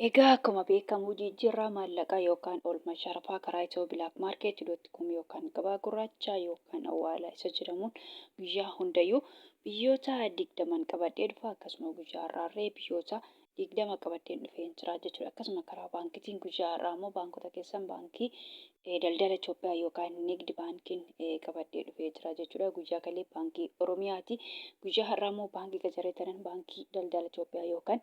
Egaa akkuma beekamu jijjiirraa maallaqaa yookaan oolmaa sharafaa karaa Itiyoo Bilaak Maarkeet dot com yookaan gabaa gurraachaa yookaan awwaala isa jedhamuun guyyaa hundayyuu biyyoota 20n qabadhee dhufa. Akkasuma guyyaa har'aarree biyyoota 20 qabadheen dhufeen jira jechuudha. Akkasuma karaa baankitiin guyyaa har'aa immoo baankota keessan baankii daldala Itoophiyaa yookaan Nigd baankiin qabadhee dhufee jira jechuudha. Guyyaa kalee baankii Oromiyaati. Guyyaa har'aa immoo baankii Gajaree tanan baankii daldala Itoophiyaa yookaan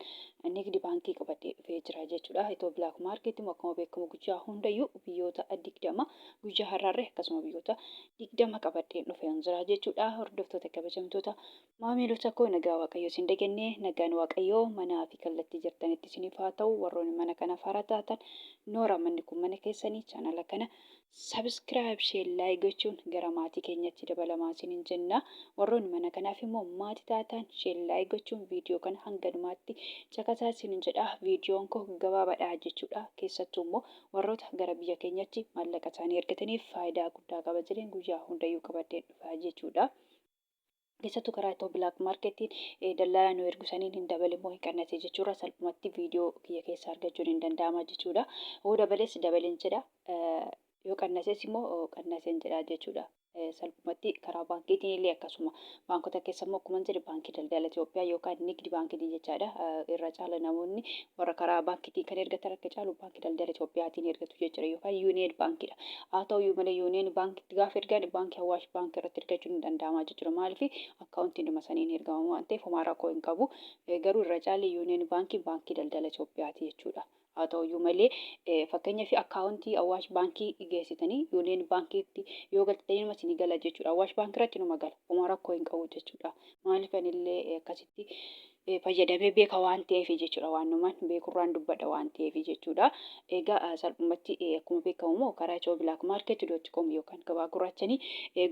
Nigd baankii qabadhee dhufee jira jechuudha. Itoo Black Market immoo akkuma beekamu guyyaa hundayyuu biyyoota 20, guyyaa har'aarree akkasuma biyyoota 20 qabadhee dhufee jira jechuudha. Hordoftoota kabajamtoota maamiloota koo, nagaa Waaqayyoo isin dagannee, nagaan Waaqayyoo manaa fi kallattii jirtanitti isiniif haa ta'u. Warroonni mana kanaaf haaraa taatan, noora, manni kun mana keessanii, chaanala kana subscribe, share, like gochuun gara maatii keenyatti dabalamaa isiniin jenna. Warroonni mana kanaaf immoo maatii taatan, share, like gochuun viidiyoo kana hanga dhumaatti caqasaa isiniin jedha. Viidiyoon koo gabaabaadha jechuudha. Keessattuu immoo warroota gara biyya keenyatti maallaqa isaanii ergataniif faayidaa guddaa qaba jedheen guyyaa hundayyuu qabadheen dhufa jechuudha. Keessattuu karaa itoo Black Marketiin dallaalaa nu ergu saniin hin dabale moo hin qannase jechuurra salphumatti viidiyoo kiyya keessaa argachuun hin danda'ama jechuudha. Yoo dabales dabaleen jedha, yoo qannases immoo qannaseen jedha jechuudha. Salphumatti karaa baankiitiin illee akkasuma, baankota keessa immoo akkuma jedhe baankii daldala Itoophiyaa yookaan Nigdi baankiitiin jechaadha. Irra caala namoonni warra karaa baankiitiin kan ergatan akka caalu baankii daldala Itoophiyaatiin ergatu jechuudha yookaan Yuuniyeen baankiidha. Haa ta'uyyuu malee Yuuniyeen baankiitti gaafa ergan baankii Awaash baankii irratti ergachuun ni danda'ama jechuudha. Maaliif? Akkaawuntiin dhuma saniin ergama waan ta'eef homaa rakkoo hin qabu. Garuu irra caale Yuuniyeen baankii baankii daldala Itoophiyaati jechuudha. Haa ta'uyyuu malee, fakkeenyaaf akkaawuntii Awaash baankii geessitanii Yuuniyeen baankiitti yoo galchitanii numa isinii gala jechuudha. Awaash baankii irratti numa gala. Homaa rakkoo hin qabu jechuudha. Maaliif? Anillee akkasitti fayyadamee beeka waan ta'eef jechuudha. Waan numan beekurraan dubbadha waan ta'eef jechuudha. Egaa salphumatti akkuma beekamu immoo karaa Itiyoo Black Market dot com yookaan gabaa gurraachanii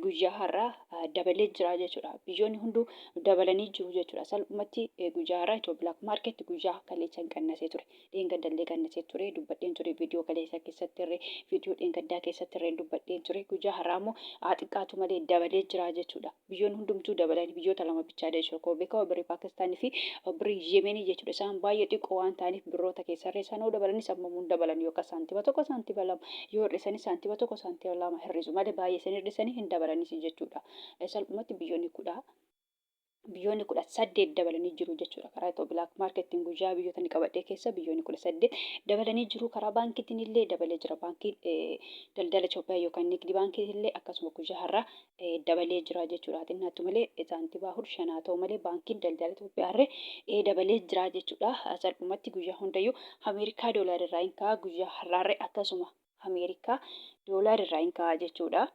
guyyaa har'aa dabalee jira jechuudha. Biyyoonni hunduu dabalanii jiru jechuudha. Salphumatti guyyaa har'aa Itiyoo Black Market guyyaa kaleessa hin qannasee ture. Dheengaddallee qannasee ture, dubbadheen ture viidiyoo kaleessa keessatti irree, viidiyoo dheengaddaa keessatti irree dubbadheen ture. Guyyaa har'aa immoo haa xiqqaatu malee dabalee jira jechuudha. Biyyoonni hundumtuu dabalanii, biyyoota lama bichaadha jechuudha. Akkuma beekamu birrii Paakistaanii fi birrii Yemenii jechuudha. Isaan baay'ee xiqqoo waan ta'aniif birroota keessarree isaan yoo dabalanis ammamuun dabalan, yookaan saantima 1 saantima 2 yoo hir'isanis saantima 1 saantima 2 hir'isu malee baay'ee isin hir'isanii hin dabalanis jechuudha. Salphumatti biyyoonni 18 dabalanii jiru jechuudha. Karaa Itoo Black Marketiin guyyaa biyyoota inni qabadhee keessa biyyoonni 18 dabalanii jiru. Karaa baankiitiin illee dabalee jira. Baankiin daldala Itoophiyaa yookaan Nigdi baankiin illee akkasuma guyyaa har'aa dabalee jira jechuudha. Xinnaattu malee saantima 4 5 haa ta'u malee baankiin daldala Itoophiyaa illee dabalee jira jechuudha. Salphumatti guyyaa hundayyuu Ameerikaa doolaar irraa hin ka'a, guyyaa har'aarree akkasuma Ameerikaa doolaar irraa hin ka'a jechuudha.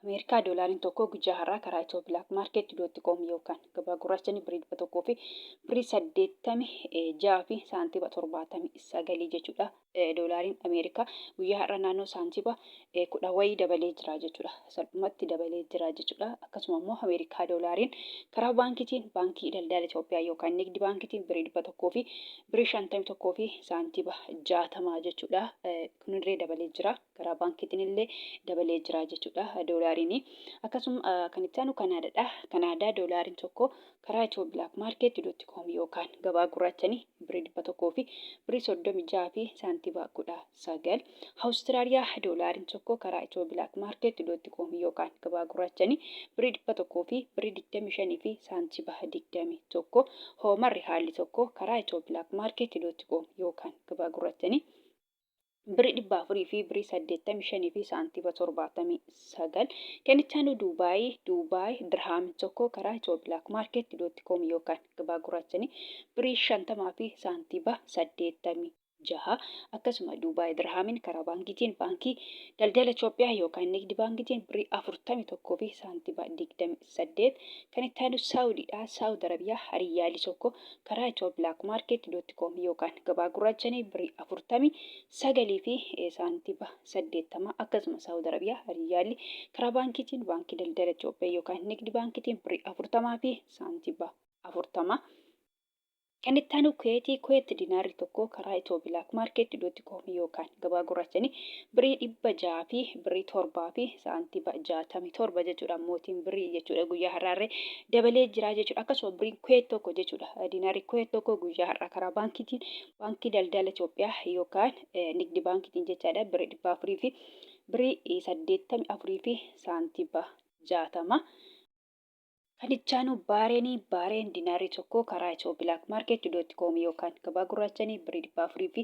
Ameerikaa doolaariin tokko guyyaa har'aa karaa Itiyoo Black Market dot com yookaan gabaa gurraachanii birrii 100 fi birrii 86 fi saantima 79 jechuudha. Doolaariin Ameerikaa guyyaa har'aa naannoo saantima 10 wayii dabalee jira jechuudha. Salphumatti dabalee jira jechuudha. Akkasuma immoo Ameerikaa doolaariin karaa baankiitiin baankii daldala Itoophiyaa yookaan Nigdi baankiitiin birrii 100 fi birrii 51 fi saantima 60 jechuudha. Kunillee dabalee jira. Karaa baankiitiin illee dabalee jira jechuudha doolaariin. Akkasuma kan itti aanu Kanaadaadha. Kanaadaa doolaariin tokko karaa Itiyoo Black Market dot com yookaan gabaa gurraachanii birrii 100 fi birrii 36 fi saantima 19. Awustiraaliyaa doolaariin tokko karaa Itiyoo Black Market dot com yookaan gabaa gurraachanii birrii 100 fi birrii 25 fi saantima 21. Hoomarri haalli tokko karaa Itiyoo Black Market dot com yookaan gabaa gurraachanii birrii 400 fi birrii 85 fi saantima 79. Kan itti aanu Duubaay, Duubaay dirhaamni tokko karaa Itiyoo Black Market dot com yookaan gabaa gurraachanii birrii 50 fi saantima 86. Akkasuma Duubaay dirhaamiin karaa baankiitiin baankii daldala Itoophiyaa yookaan Nigdi baankiitiin birrii 41 fi saantima 28. Kan itti aanu Saawudiidha. Saawud Arabiyaa riyaali tokko karaa Itiyoo Black Market dot com yookaan gabaa gurraachanii birrii 49 fi saantima 80. Akkasuma Saawud Arabiyaa riyaalli karaa baankiitiin baankii daldala Itoophiyaa yookaan Nigdi baankiitiin birrii 40 fi saantima 40. Kan itti aanu Kuweetii, Kuweet dinaarri tokko karaa Itiyoo Bilaak Maarkeet dot koom yookaan gabaa gurraachanii birrii 600 fi birrii 7 fi saantiba 67 jechuudha. Mootiin birrii jechuudha guyyaa har'aarree dabalee jira jechuudha. Akkasuma birriin Kuweet tokko jechuudha. Dinaarri Kuweet tokko guyyaa har'aa karaa baankiitiin Baankii Daldala Itoophiyaa yookaan Nigdi Baankiitiin jechaadha birrii 400 fi birrii 84 fi saantiba 60. Kan itti aanu Baareenii, Baareen dinaarri tokko karaa Itiyoo Bilaak Maarkeet dot koom yookaan gabaa gurraachanii birrii 400 fi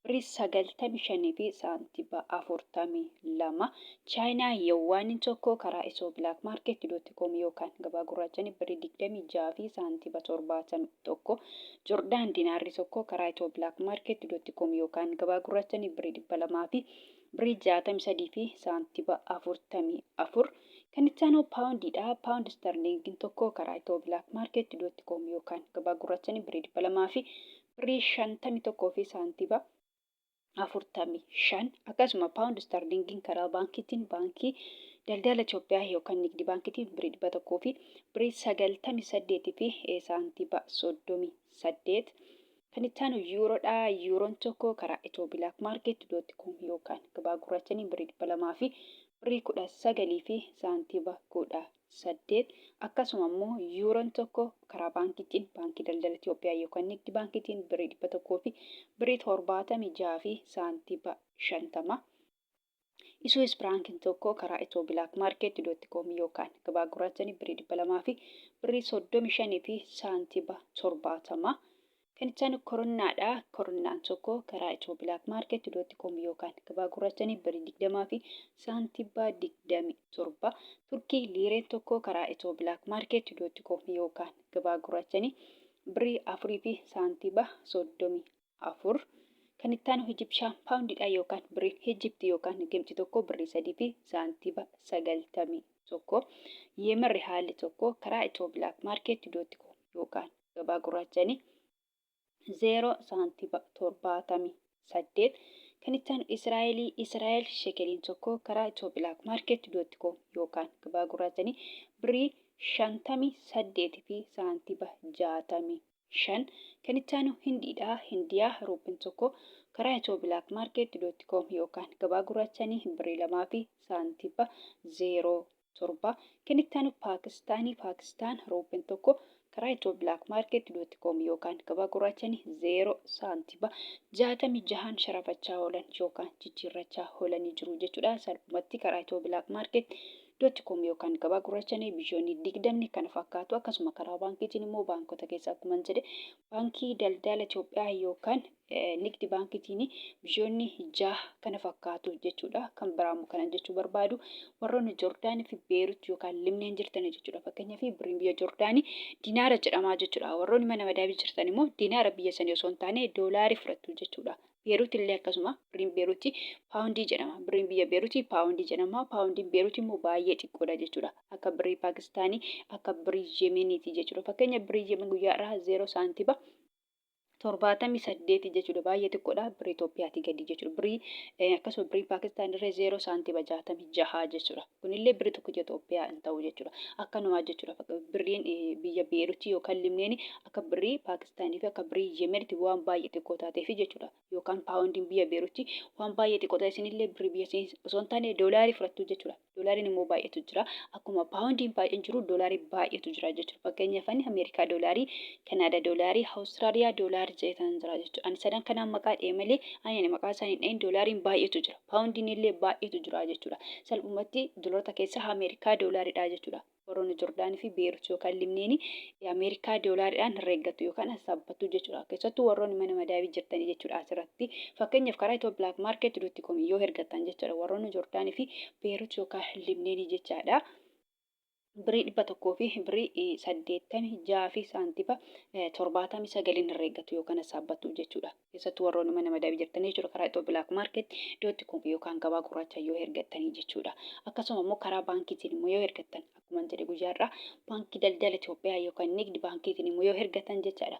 birrii 95 fi saantiba 42. Chaayinaa Yawwaaniin tokko karaa Itiyoo Bilaak Maarkeet dot koom yookaan gabaa gurraachanii birrii 26 fi saantiba 71. Jordaan dinaarri tokko karaa Itiyoo Bilaak Maarkeet dot koom yookaan gabaa gurraachanii birrii 200 fi birrii 63 fi saantiba 44. Kan itti aanu paawundiidha. Paawundi istarliingiin tokko karaa Itiyoo Bilaak Maarkeet dootti koom yookaan gabaa gurraachanii birrii 200 fi birrii 51 fi saantiba 45. Akkasuma paawundi istarliingiin karaa baankiitiin Baankii Daldala Itoophiyaa yookaan Nigdi Baankiitiin birrii 100 fi birrii 98 fi saantiba 38. Kan itti aanu yuuroodha. Yuuroon tokko karaa Itiyoo Bilaak Maarkeet dootti koom yookaan gabaa gurraachanii birrii 200 fi birrii 19 fi saantiba 18. Akkasuma immoo yuuroon tokko karaa baankiitiin Baankii Daldala Itoophiyaa yookaan Nigdi Baankiitiin birrii 100 fi birrii 76 fi saantiba 50. Isuwiis Firaankiin tokko karaa Itiyoo Bilaak Maarkeet dootti koom yookaan gabaa gurraachanii birrii 200 fi birrii 35 fi saantiba 70. Kan itti aanu koronnaadha. Koronnaan tokko karaa Itiyoo Bilaak Maarkeet dootti koom yookaan gabaa gurraachanii birrii 20 fi saantiba 27. Turkii liireen tokko karaa Itiyoo Bilaak Maarkeet dootti koom yookaan gabaa gurraachanii birrii 4 fi saantiba 34. Kan itti aanu Ijipshaan paawundiidha yookaan birriin Ijipti yookaan Gibxi tokko birrii 3 fi saantiba 91. Yemen rihaalli tokko karaa Itiyoo Bilaak Maarkeet dootti koom yookaan gabaa gurraachanii 0 saantiba 78. Kan itti aanu Israa'elii, Israa'el shekeliin tokko karaa Itiyoo Bilaak Maarkeet dootti koom yookaan gabaa gurraachanii birrii 58 fi saantiba 65. Kan itti aanu Hindiidha. Hindiyaa ruuppiin tokko karaa Itiyoo Bilaak Maarkeet dootti koom yookaan gabaa gurraachanii birrii 2 fi saantiba 07. Kan itti aanu Paakistaanii, Paakistaan ruuppiin tokko karaa Itiyoo Bilaak Maarkeet dootti koom yookaan gabaa gurraachanii 0 saantiba 66n sharafachaa oolan yookaan jijjiirrachaa oolanii jiru jechuudha. Salphumatti karaa Itiyoo Bilaak Maarkeet dot com yookaan gabaa gurraachanii biyyoonni digdamni kana fakkaatu. Akkasuma karaa baankiitiin immoo baankota keessa akkuman jedhe Baankii Daldala Itoophiyaa yookaan Nigdi Baankiitiin biyyoonni jaha kana fakkaatu jechuudha. Kan biraamu kanan jechuu barbaadu warroonni Joordaanii fi Beerut yookaan Limneen jirtan jechuudha. Fakkeenyaaf birriin biyya Joordaanii dinaara jedhamaa jechuudha. Warroonni mana madaabii jirtan immoo dinaara biyya sanii osoo hin taane doolaarii fudhattu jechuudha. Beerut illee akkasuma birriin Beeruti paawundii jedhama. Birriin biyya Beeruti paawundii jedhama. Paawundiin Beeruti immoo baay'ee xiqqoodha jechuudha. Akka birrii Paakistaanii, akka birrii Yemeniiti jechuudha. Fakkeenya birrii Yemen guyyaa irraa 0 saantiba 78 jechuudha. Baay'ee xiqqoodha. Birrii Itoophiyaatii gadi jechuudha. Birrii akkasuma birrii Paakistaan irree 0 saantiba 66 jechuudha. Kunillee birrii tokkicha Itoophiyaa hin ta'u jechuudha. Akkanumaa jechuudha. Birriin biyya Beerutii yookaan Limneeni akka birrii Paakistaanii fi akka birrii Yemenitti waan baay'ee xiqqoo taateefi jechuudha. Yookaan paawundiin biyya Beerutii waan baay'ee xiqqoo ta'e isinillee birrii biyya isin osoo hin taane doolaarii fudhattu jechuudha. Doolaariin immoo baay'eetu jira. Akkuma paawundiin baay'een jiru doolaarii baay'eetu jira jechuudha. Fakkeenyaaf ani Ameerikaa doolaarii, Kanaadaa doolaarii, Awustiraaliyaa doolaarii jedhetan jira jechuudha. Ani sadan kanaan maqaa dha'e malee ani maqaa isaanii hin dha'in doolaariin baay'eetu jira. Paawundiin illee baay'eetu jira jechuudha. Salphumatti doolaarota keessaa Ameerikaa doolaaridha jechuudha. Warroonni Jordaanii fi Beerut yookaan Limneeni Ameerikaa doolaariidhaan herreeggattu yookaan sassaabbattu jechuudha. Keessattuu warroonni mana madaabii jirtanii jechuudha asirratti. Fakkeenyaaf karaa Itiyoo Bilaak Maarkeet dot com yoo hergattan jechuudha. Warroonni Jordaanii fi Beerut yookaan Limneeni jechaadha. Birrii 100 fi birrii 86 fi saantiba 79n herreeggatu yookaan sassaabbattu jechuudha. Keessattuu warroonni mana madaabii jirtanii jechuudha karaa Itiyoo Bilaak Maarkeet dootti koom yookaan gabaa gurraacha yoo hergattanii jechuudha. Akkasuma immoo karaa baankiitiin immoo yoo hergattan. Akkuma jedhe guyyaa irraa Baankii Daldala Itoophiyaa yookaan Nigdi Baankiitiin immoo yoo ergatan jechaadha.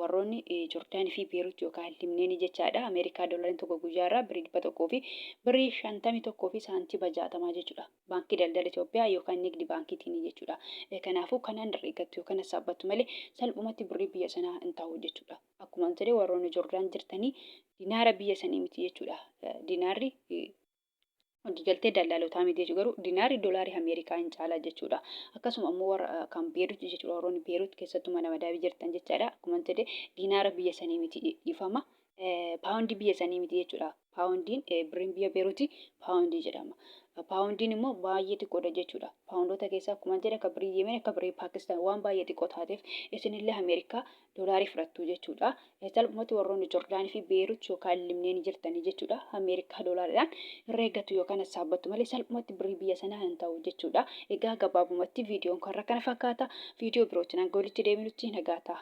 Warroonni Joordaanii fi Beerut yookaan Limneenii jechaadha. Ameerikaa doolariin tokko guyyaa irraa birrii 100 fi birrii 51 fi saantima 60 jechuudha. Baankii Daldala Itoophiyaa yookaan Nigdi Baankiitiin jechuudha. Kanaafuu kanaan herreeggattu yookaan sassaabbattu malee salphumatti birrii biyya sanaa hin ta'u jechuudha. Akkuma jedhe warroonni Joordaan jirtanii dinaara biyya sanii miti jechuudha. Dinaarri waliigaltee dallaalotaa miti jechuudha. Garuu dinaarri doolaarii Ameerikaa hin caala jechuudha. Akkasuma immoo warra kan Beerut jechuudha. Warroonni Beerut keessattuu mana madaabii jirtan jechaadha. Akkuma jedhe dinaara biyya sanii miti, dhiifama. Paawundii biyya sanii miti jechuudha. Paawundiin birriin biyya Beeruti paawundii jedhama. Paawundiin immoo baay'ee xiqqoodha jechuudha. Paawundoota keessaa akkuma jedhe akka birrii Yemen, akka birrii Paakistaan waan baay'ee xiqqoo taateef isinillee Ameerikaa doolaarii fudhattu jechuudha. Salphumatti warroonni Jordaanii fi Beerut yookaan Limneen jirtanii jechuudha. Ameerikaa doolaariidhaan herreeggattu yookaan sassaabbattu malee salphumatti birrii biyya sanaa hin ta'u jechuudha. Egaa gabaabumatti viidiyoon kan kana fakkaata. Viidiyoo birootiin hanga walitti deebinutti nagaa ta'a.